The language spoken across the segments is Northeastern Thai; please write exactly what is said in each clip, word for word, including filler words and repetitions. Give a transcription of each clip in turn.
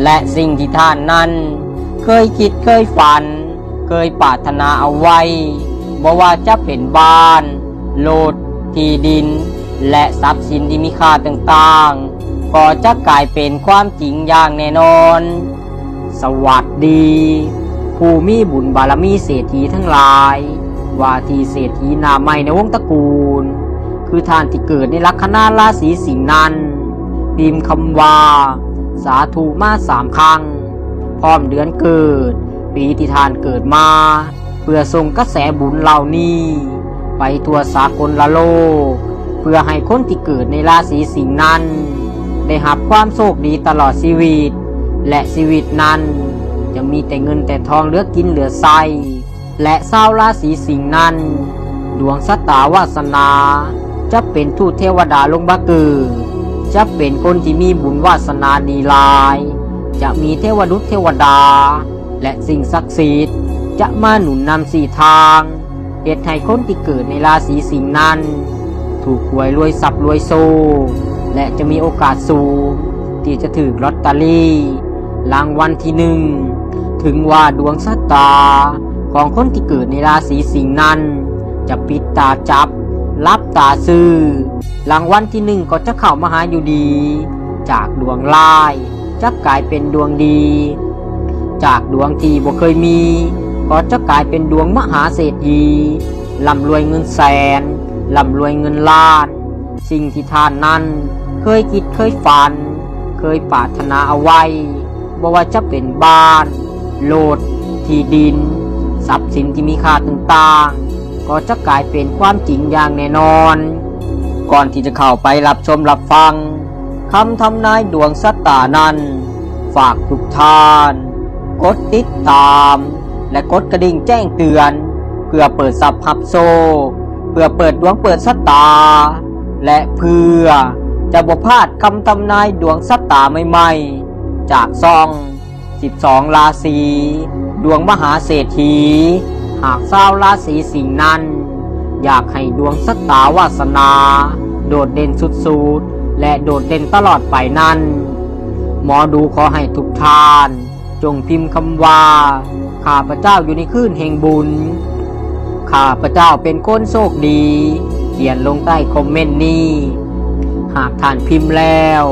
และสิ่งที่ท่านนั้นเคยคิดเคยฝัน เคยปรารถนาเอาไว้ บ่ว่าจะเป็นบ้าน รถ ที่ดิน และทรัพย์สินที่มีค่าต่างๆ ก็จะกลายเป็นความจริงอย่างแน่นอน สวัสดี ผู้มีบุญบารมีเศรษฐีทั้งหลาย ว่าที่เศรษฐีหน้าใหม่ในวงตระกูล คือท่านที่เกิดในลัคนาราศีสิงห์นั้น พิมพ์คำว่า สาธุมาสามครั้ง พร้อมเดือนเกิด ปีที่ท่านเกิดมา เพื่อส่งกระแสบุญเหล่านี้ ไปทั่วสากลละโลก เพื่อให้คนที่เกิดในราศีสิงห์นั้น ได้รับความโชคดีตลอดชีวิต และชีวิตนั้น จะมีแต่เงินแต่ทองเหลือกินเหลือใช้ และชาวราศีสิงห์นั้น ดวงชะตาวาสนา จะเป็นทูตเทวดาลงมาเกิด จะเป็นคนที่มีบุญวาสนาดีหลาย จะมีเทวดาเทวดา และสิ่งศักดิ์สิทธิ์ จะมาหนุนนำชี้ทาง เฮ็ดให้คนที่เกิดในราศีสิงห์นั้น ถูกหวยรวยทรัพย์รวยโชค และจะมีโอกาสสูง ที่จะถูกลอตเตอรี่ รางวัลที่หนึ่ง ถึงว่าดวงชะตา ของคนที่เกิดในราศีสิงห์นั้น จะปิดตาจับ หลับตาซื้อ รางวัลที่หนึ่งก็จะเข้ามาหาอยู่ดี จากดวงร้าย จะกลายเป็นดวงดี จากดวงที่บ่เคยมี ก็จะกลายเป็นดวงมหาเศรษฐี ร่ำรวยเงินแสน ร่ำรวยเงินล้าน สิ่งที่ท่านนั้น เคยคิดเคยฝัน เคยปรารถนาเอาไว้ บ่ว่าจะเป็นบ้าน รถ ที่ดิน ทรัพย์สินที่มีค่าต่างๆ ก็จะกลายเป็นความจริงอย่างแน่นอน ก่อนที่จะเข้าไปรับชมรับฟัง คำทำนายดวงชะตานั้น ฝากทุกท่าน กดติดตาม และกดกระดิ่งแจ้งเตือน เพื่อเปิดทรัพย์รับโชค เพื่อเปิดดวงเปิดชะตา และเพื่อจะบ่พลาดคำทำนายดวงชะตาใหม่ๆ จากช่อง สิบสอง ราศี ดวงมหาเศรษฐี หากชาวราศีสิงห์นั้น อยากให้ดวงชะตาวาสนา โดดเด่นสุดๆ และโดดเด่นตลอดไปนั้น หมอดูขอให้ทุกท่าน จงพิมพ์คำว่า ข้าพเจ้าอยู่ในคืนแห่งบุญ ข้าพเจ้าเป็นคนโชคดี เขียนลงใต้คอมเมนต์นี้ หากท่านพิมพ์แล้ว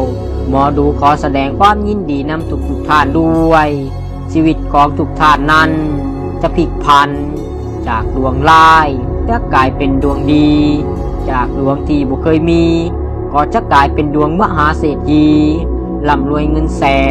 หมอดูขอแสดงความยินดีนำทุกๆท่านด้วย ชีวิตของทุกท่านนั้น จะพลิกผัน จากดวงร้าย จะกลายเป็นดวงดี จากดวงที่บ่เคยมี ก็จะกลายเป็นดวงมหาเศรษฐี ร่ำรวยเงินแสน